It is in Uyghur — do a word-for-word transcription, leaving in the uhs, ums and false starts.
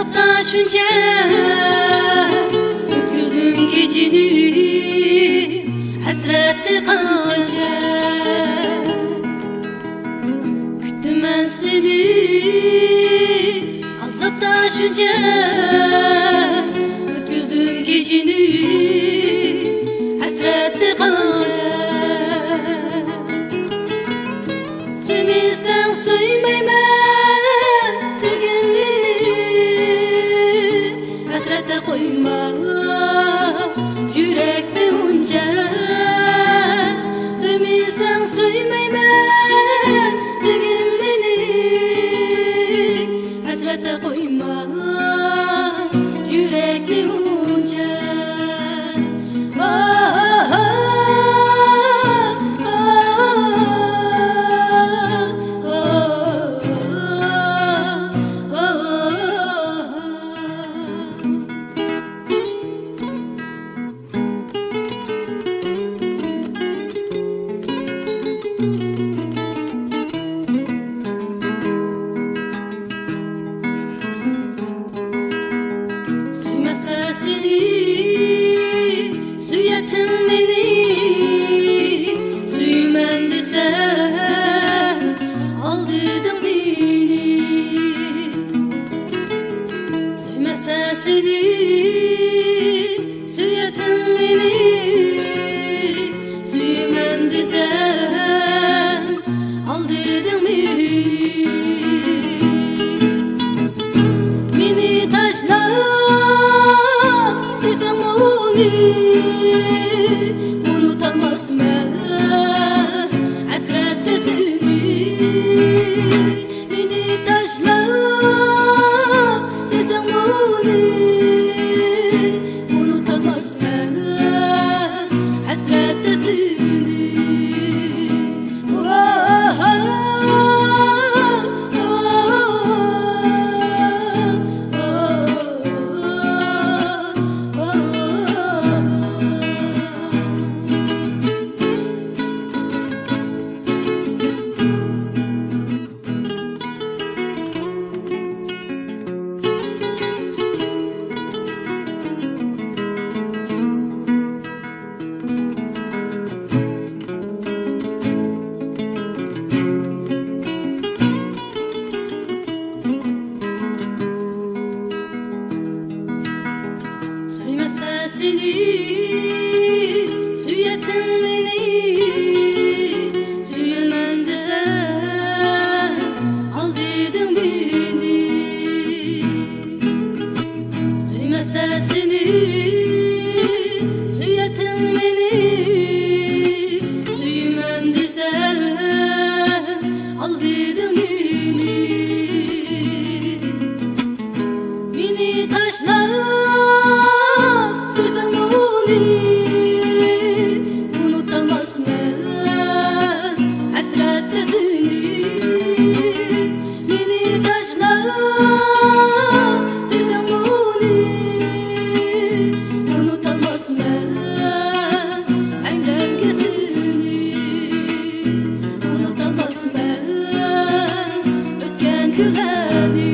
شۇنچە ئۆتكۈزدۈم كېچىنى، ھەسرەتتە قانچە. كۈتتۈم مەن سېنى، ئازابتا شۇنچە ئۆتكۈزدۈم كېچىنى، ھەسرەتتە قانچە. سۆيمىسەڭ سۆيمەيمەن دېگىن مېنى، ھەسرەتتە قويما يۈرەكنى ئۇنچە. سۆيمىسەڭ سۆيمەيمەن دېگىن مېنى، ھەسرەتتە قويما يۈرەكنى ئۇنچە. سۆيمەستە سېنى سۆيەتتىڭ مېنى، سۆيىمەن دېسەم ئالدىدىڭ مېنى. سۆيمەستە سېنى سۆيەتتىڭ مېنى، سۆيىمەن دېسەم ئالدىدىڭ مېنى. مېنى تاشلاپ سۆيسەڭمۇ ئۇنى، ئۇنتالماسمەن ھەسرەتتە سېنى. مېنى تاشلاپ سۆيسەڭمۇ ئۇنى، ئۇنتالماسمەن ھەسرەتتە سېنى. سۆيمەستە سېنى سۆيەتتىڭ مېنى، سۆيىمەن دېسەم ئالدىدىڭ مېنى. سۆيمەستە سېنى سۆيەتتىڭ مېنى، سۆيىمەن دېسەم ئالدىدىڭ مېنى. مېنى تاشلاپ سۆيسەڭمۇ ئۇنى، ئۇنتالماسمەن ھەسرەتتە سېنى. مېنى تاشلاپ سۆيسەڭمۇ ئۇنى، ئۇنتالماسمەن ھەسرەتتە سېنى. ئۇنتالماسمەن ئۆتكەن كۈنلەرنى.